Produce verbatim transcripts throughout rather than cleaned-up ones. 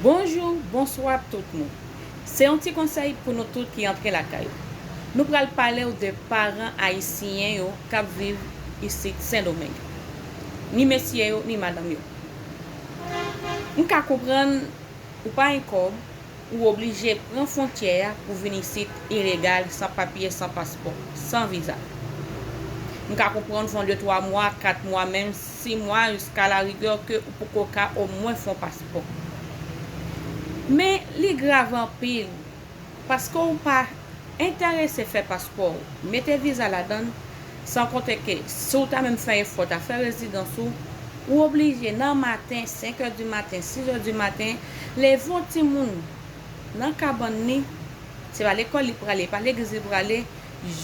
Bonjou, bonswa tout moun. Se yon ti konsèy pou nou tout ki antre lakay ou. Nou pral pale w de paran ayisyen yo k ap viv isit Sendomeng. Ni mesye yo, ni madanm yo. M ka konprann ou pa gen kòb, ou oblije pran fwontyè a pou vin isit ilegal, san papye, san paspò, san viza. M ka konprann fè yon de twa mwa, kat mwa, menm sis mwa, jiska larigè ke ou poko ka omwen fè yon paspò. Men, li grav anpil, paske w pa enterese fè paspò w, mete viza ladan l, san konte ke si w ta menm fè efò, ta fè rezidans ou, ou oblije nan maten, senk è di maten, sis è di maten, leve yon timoun nan kabann li, se pa lekòl li prale, pa legliz li prale,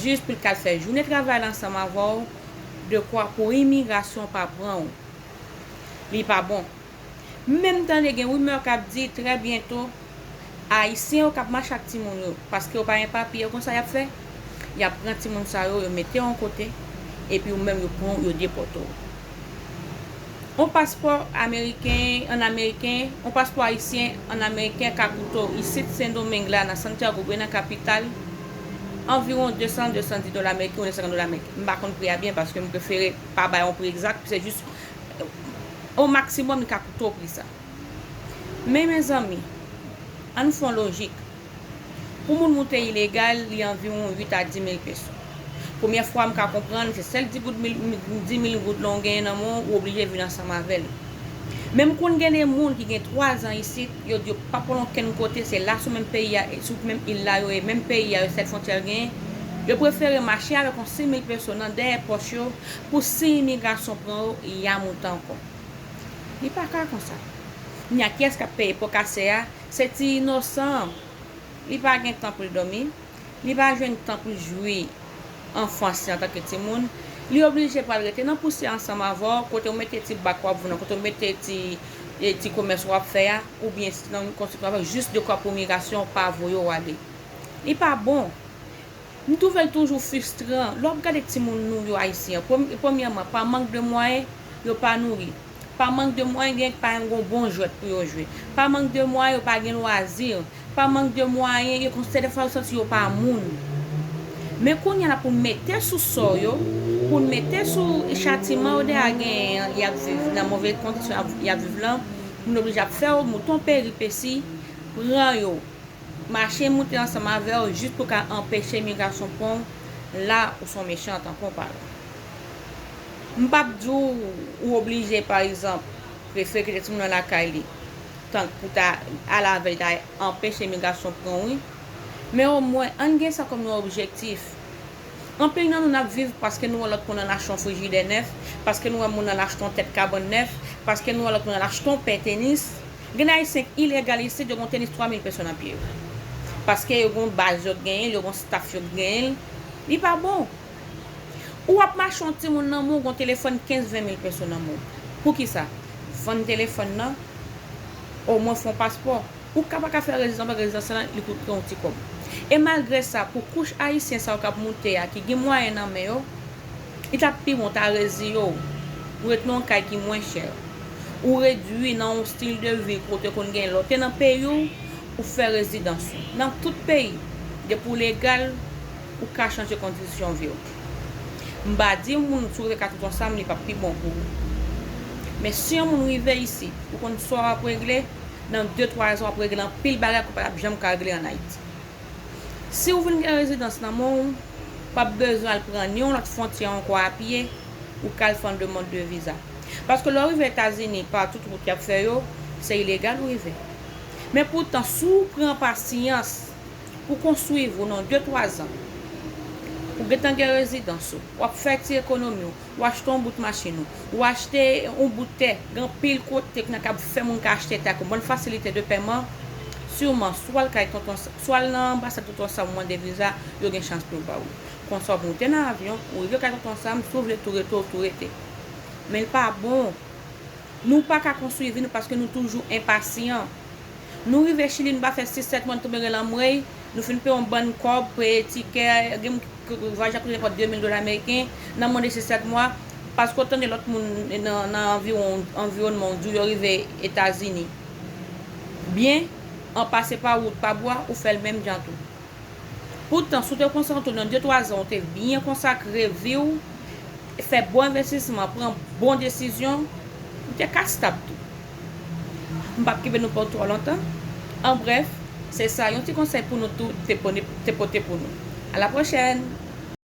jis pou l ka al fè jounen travay la ansanm avè w, dekwa pou imigrasyon pa pran w. Li pa bon. M menm tande gen rimè k ap di trè byento, Ayisyen yo k ap mache ak timoun yo, paske yo pa gen papye, yo konn sa y ap fè? Y ap pran timoun sa yo, yo mete yo yon kote, epi ou menm yo pran w, yo depòte w. Yon paspò ameriken, ann ameriken, yon paspò ayisyen, ann ameriken, ka koute w isit Sendomeng la, nan Santiago, oubyen nan kapital, anviwon de san, de san dis dola ameriken ou de san dola ameriken. M pa konn pri a byen, paske m prefere pa bay yon pri egzak, se jis o maksimòm li ka koute w pri sa. Men, mezanmi, ann fè yon lojik. Pou moun moute ilegal, li anviwon uit a dis mil peso. Premyè fwa m ka konprann, se sèl dis goud mil, dis mil goud lan w genyen nan men w, ou oblije vin ansanm avè l. Men m konn gen de moun ki gen twa zan isit, yo di yo p ap pran l okenn kote, se la sou menm peyi a, sou menm il la yo ye, menm peyi a yo, sèl fwontyè l genyen. Yo prefere mache avèk yon sis mil peso nan dèyè pòch yo, pou si imigrasyon pran yo, y a moute ankò. Li pa ka konsa. Kounya, kiyès k ap peye po kase a? Se ti inosan an. Li pa gen tan pou l dòmi. Li pa jwenn tan pou l jwi anfans li antanke timoun. Li oblije pral rete nan pousyè ansanm avè w, kote w mete ti bak w ap vann nan, kote w mete ti, e, ti komès w ap fè a, oubyen si nan yon konstriksyon w ap fè, jis dekwa pou imigrasyon pa voye w ale. Li pa bon. M twouve l toujou fristran. Lè w ap gade timoun nou yo ayisyen an, premyèman, pa mank de mwayen, yo pa nouri. Pa mank de mwayen, gen pa yon bon jwèt pou yo jwe. Pa mank de mwayen, yo pa gen lwazi. Pa mank de mwayen, yo konsidere dèfwa yo santi yo pa moun. Men kounye a la pou n mete sou sò yo, pou n mete sou chatiman yo deja genyen an, y ap viv nan move kondisyon y ap, y ap viv lan, moun oblije ap fè yo moute yon peripesi, pran yo, mache moute ansanm avè w jis pou ka anpeche imigrasyon pran w la ou se yon mechan tankou yon paran. M p ap di w ou oblije, pa egzanp, prefere kite timoun nan lakay li, tank pou ta al avè l ta anpeche imigrasyon pran w, wi. Men omwen, ann gen sa kòm yon objektif. Anpil nan nou n ap viv paske nou wè lòt moun nan achte yon frijidè nèf, paske nou wè moun nan achte yon tèt kabann nèf, paske nou wè lòt moun nan achte yon pè tenis. Gen ayisyen k ilegal isit, yo gen yon tenis twa mil peso nan pye yo. Paske yo gen yon baz yo k genyen l, yo gen yon staff yo k genyen l. Li pa bon. Ou ap mache yon timoun nan men w, gen yon telefòn kenz, ven mil peso nan men w. Poukisa? Vann telefòn nan, omwen fè yon paspò. Ou ka pa ka fè rezidans, paske rezidans lan, li koute yon ti kòb. E malgre sa, pou kouch ayisyen sa yo k ap moute a, ki gen mwayen nan men yo, li t ap pi bon ta reziye w, ou ret nan yon kay ki mwen chè, ou redui nan yon stil de vi kote w konn gen lè w te nan peyi w, ou fè rezidans ou. Nan tout peyi, depi w legal, ou ka chanje kondisyon vi w. M pa di moun si w rive Katonton Sam, li p ap pi bon pou ou. Men si yon moun rive isit, ou konn sa w ap regle, nan de twa zan w ap regle anpil bagay ke w pa t ap janm ka regle ann Ayiti. Si w vin gen rezidans nan men w, w p ap bezwen al pran ni yon lòt fwontyè ankò a pye, ou ka al fè yon demann de viza. Paske lè w rive Etazini, pa tout wout y ap fè yo, se ilegal ou rive. Men poutan, si w pran pasyans pou konstwi vi w nan de twa zan, ou gentan gen rezidans ou, w ap fè ti ekonomi w, ou achte yon bout machin ou, ou achte yon bout tè, gen anpil kote k nan kab fè moun ka achte tè ak yon bòn fasilite de pèman, siman, swa l kay tonton Sa-, swa l nan anbasad tonton Sam ou mande viza, yo gen chans pou yo ba ou. Konsa w ap moute nan avyon, ou rive kay tonton Sam, si w vle tou rete, w tou rete. Men l pa bon. Nou pa ka konstwi vi nou paske nou toujou enpasyan. Nou rive Chili, nou pa fè sis sèt mwa, nou tonbe nan lanmwey, nou fin peye yon bann kòb, peye tikè, gen moun ki, ki vwayaje a koute nenpòt de mil dola ameriken, nan mwens de sis sèt mwa, paske w tande lòt moun nan, nan anviwon, anviwònman w di w yo rive Etazini. byen, an pase pa wout pa bwa, ou fè l menm jan tou. Poutan, si w te konsantre w nan de twa zan, ou te byen konsakre vi w, fè bon envestisman, pran bon desizyon, ou te ka stab tou. M p ap kenbe nou pou twò lontan. An brèf, se sa, yon ti konsèy pou nou tou te pone- te pote pou nou. A la pwochèn!